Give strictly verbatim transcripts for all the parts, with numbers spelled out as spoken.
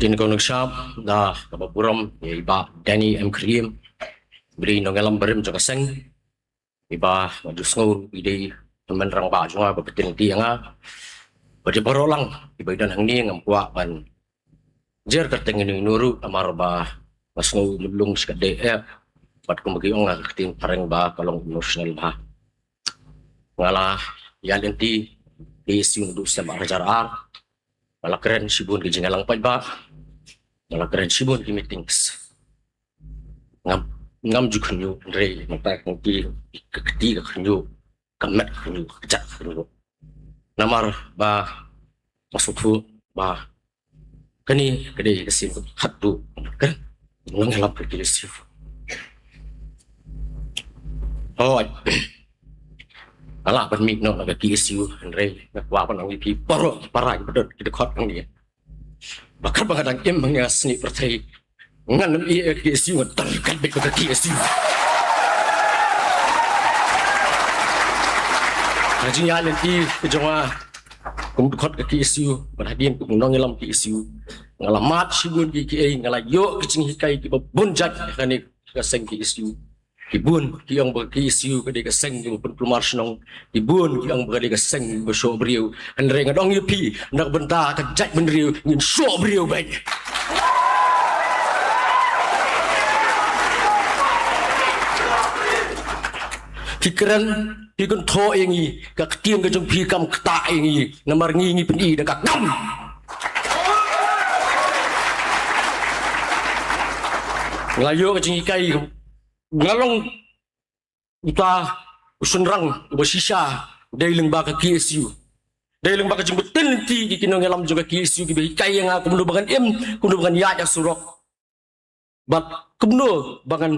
Tin kong nang shap da kaba burom ïa i Bah Danny M Khyriem, ba dei nongïalam barim jong ka seng, iba nga ju sngew i dei tymmen rangbah jong nga ba pynthikna ïa nga. Bad ïa baroh lang iba i don hangne ngam kwah ban jer kyrteng ïano ïano ruh namar ba nga sngew i lyngngoh shi katdei eh bad kumba ki ong ha ka ktien phareng ba ka long emotional bha. Nga la ïaid lynti K S U naduh snem ar hajar ar. Nga la kren shibun ki jingïalang paidbah, nga la kren shibun ki meetings. Ngam, ngam ju khynñiuh, hynrei mynta ka kti, ka kti ka khynñiuh, ka met ka khynñiuh, ka kjat ka khynñiuh. Namar ba nga sngewthuh ba kane ka dei ka sien kaba khatduh ka nongïalam ka K S U. Hooid, nga lah ban mih noh na ka K S U, hynrei nga kwah ban ong ïa phi baroh ki para kiba don ki dkhot hangne ba katba nga dang im hangne ha snieh pyrthei, ngan ym ïeh ïa ka K S U, nga don ryngkat beit bad ka K S U. Ka jingïaid lynti ka jong nga kum dkhot ka K S U bad hadien kum nongïalam K S U, nga la mad shibun ki kiei, nga la ïoh ki jinghikai kiba bun jait ha kane ka seng K S U. Ki bun ki ong ba ka K S U ka dei ka seng kaba pynkulmar shnong. Ki bun ki ong ba ka dei ka seng kaba shoh briew. Hynrei nga ong ïa phi, na ka bynta ka jaitbynriew ngin shoh briew beit. Phi kren, phi kynthoh ïa ngi, ka ktien ka jong phi kam ktah ïa ngi, namar ngi ngi pyni da ka kam. Nga la ïoh ka jinghikai, nga long uta u shynrang uba shisha dei lyngba ka K S U. Dei lyngba ka jingpynthikna ïa ki nongïalam jong ka K S U kiba hikai ïa nga kumno ba ngan im, kumno ba ngan ïaid ha surok, bad kumno ba ngan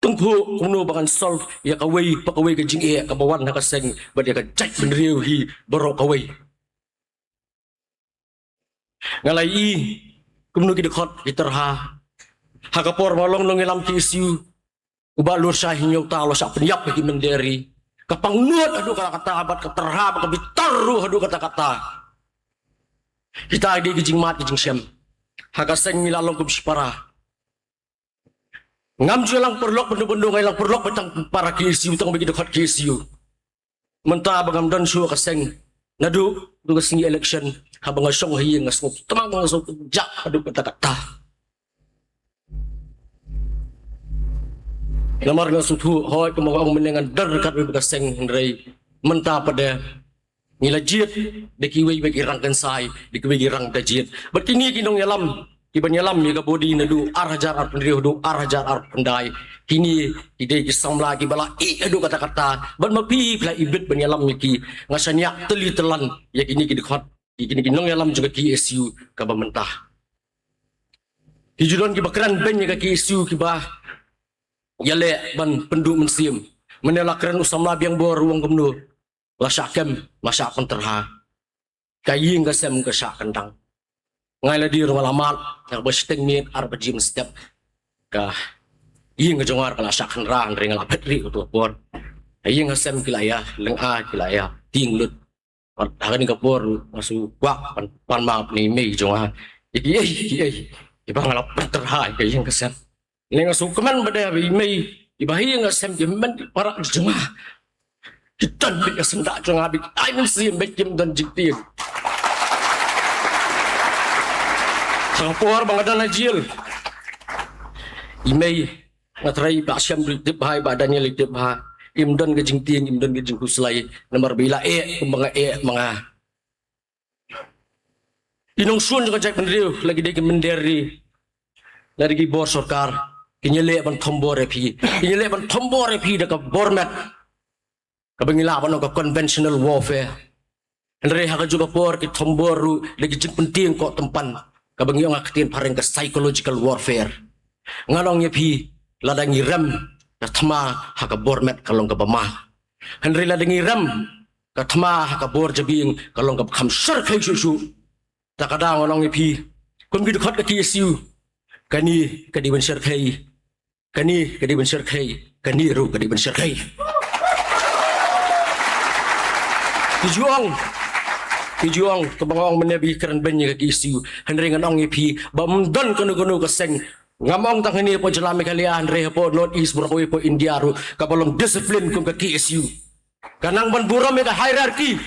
tyngkhuh, kumno ba ngan solve ïa kawei pa kawei ka jingeh kaba wan ha ka seng bad ïa ka jaitbynriew hi baroh kawei. Nga la ïohi kumno ki dkhot ki tyrha ha ka por ba nga long nongïalam K S U, u Bah Lurshai Hynñiewta u la shah pynïap ïa ki mynder ri. Ka pangnud haduh katta katta bad ka tyrha bad ka bitar ruh haduh katta katta. Kita ki dei ki jingmad ki jingshem. Ha ka seng ngi la long kum shipara. Ngam ju ïalang paralok bynta bynta, nga ïalang paralok bad tang para K S U, tang ba ki dkhot K S U. Mynta ba ngam don shuh ha ka seng, naduh, naduh ka sngi election, haba nga shong ha ïing nga sngewthuh tang ba nga sngewthuh jah haduh katta katta. Namar nga sngewthuh, hooid, kumba nga ong mynne ngan don ryngkat bad ka seng, hynrei mynta pat de ngi la jied da kiwei kiwei ki rang kynsai, da kiwei ki rang da jied. Bad kine ki nongïalam kiban ïalam ïa ka body naduh ar hajar arphew hynriew haduh ar hajar arphew khyndai, kine ki dei ki samla kiba la ïeh haduh katta katta. Bad ma phi phi la ibit ban ïalam ïa ki, nga shaniah tylli tyllan ïa kine ki dkhot, ïa kine ki nongïalam jong ka K S U kaba mynta. Ki ju don kiba kren beiñ ïa ka K S U kiba ïaleh ban pynduh mynsiem. Mynne la kren u samla Biangbor u ong kumno, la shah kem, la shah pyntyrha. Ka ïing ka sem ka shah kyndang. Nga la dei ruh nga la mad, nga ba shiteng miet ar baje mynstep. Ka ïing ka jong nga ka la shah kynrah, hynrei nga la phet rieh kato ka por. Ka ïing ka sem ki la ïa lynga, ki la ïa tieng lut. Bad ha kane ka por nga shu kwah ban pan map ïa i mei jong nga. Ïa kiei kiei kiba nga la pyntyrha ïa ka ïing ka sem. Lane nga shu kmen ba dei ba i mei iba ha ïing ha sem ki hynmen ki para jong nga. Ki don beit ha syndah jong nga, bad ai mynsiem bad kim don jingtieng. Ha ka por ba nga don ha jel, i mei, nga tharai i Bah Shem ruh i tip bha, i Bah Daniel i tip bha. Im don ka jingtieng, im don ka jingkhuslai, namar ba i la eh kumba nga eh ma nga. I nongshun jong ka jaitbynriew, la ki dei ki mynder ri, la ki dei ki bor sorkar, kin ïaleh ban thombor ïa phi, kin ïaleh ban thombor ïa phi da ka bor met, kaba ngi lah ban ong ka conventional warfare. Hynrei ha kajuh ka por ki thombor ruh da ki jingpyntieng koh tympan, kaba ngi ong ha ka ktien phareng ka psychological warfare. Ngan ong ïa phi, lada ngi rem ka thma ha ka bor met ka long kaba ma. Hynrei lada ngi rem ka thma ha ka bor jabieng ka long kaba kham shyrkhei shuh shuh. Ta ka daw ngan ong ïa phi, kum ki dkhot ka K S U, kane ka dei ban shyrkhei, kane ka dei ban shyrkhei, kane ruh ka dei ban shyrkhei. Ki ju ong, Phi ju ong, kaba nga ong mynne ba ngi kren beiñ ïa ka KSU. Hynrei ngan ong ïa phi ba ym don kano kano ka seng, ngam ong tang hangne hapoh jylla Meghalaya, hynrei hapoh North East, baroh kawei hapoh India ruh, kaba long discipline kum ka KSU. Ka nang ban burom ïa ka hierarchy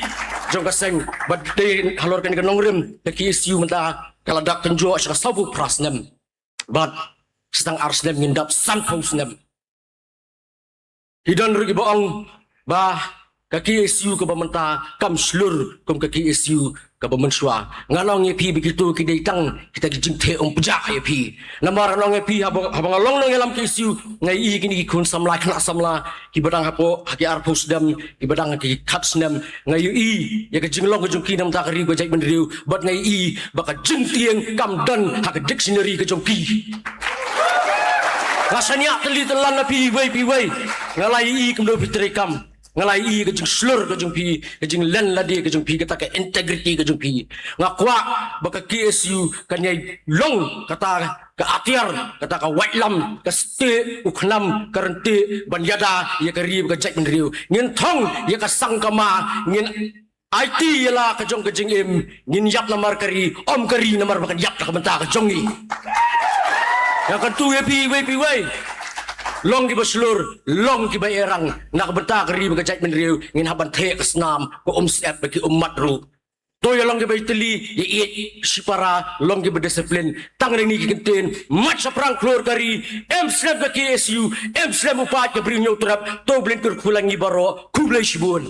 jong ka seng. Bad dei halor kane ka nongrim, ka KSU mynta ka la dak kynjoh sha ka sawphew phra snem. Bad sa tang ar snem ngin dap sanphew snem. Ki don ruh kiba ong ba ka KSU kaba mynta kam shlur kum ka KSU kaba mynshuwa. Ngan ong ïa phi ba kito ki dei tang kita ki jingtheh umpjah ïa phi. Namar ngan ong ïa phi, haba, haba nga long nongïalam KSU, nga ïohi kine ki khun samla, khynnah samla, kiba dang hapoh ha ki arphew snem, kiba dang ha ki khat snem, nga ïohi ïa ka jinglong ka jong ki na ka bynta ka ri ka jaitbynriew, bad nga ïohi ba ka jingtieng kam don ha ka dictionary ka jong ki. Nga shaniah tylli tyllan na phi iwei pa iwei. Nga la ïohi kumno phi treikam. Nga la ïohi ka jingshlur ka jong phi, ka jinglen lade ka jong phi, kata ka integrity ka jong phi. Nga kwah ba ka KSU kan ïai long kata ka atiar, kata ka waitlam, ka stieh u khnam, ka ryntih ban ïada ïa ka ri bad ka jaitbynriew. Ngin thong ïa ka sangkama, ngin aiti ïa la ka jong ka jingim, ngin ïap namar ka ri, ym ka ri namar ba kan ïap na ka bynta ka jong ngi. Nga kyntu ïa phi iwei pa iwei. Long kiba shlur, long kiba ïairang, na ka bynta ka ri bad ka jaitbynriew, ngin hap ban theh ka snam, ka umsyep bad ki ummat ruh. To ïa long kiba ïatylli, ïa ïeit shipara, long kiba discipline. Tang da kine ki kyntien, mad shaphrang khlur ka ri, em slem ka KSU, em slem u paid ka Bri u Hynñiewtrep, to U Blei un kyrkhu lang ïa ngi baroh, khublei shibun.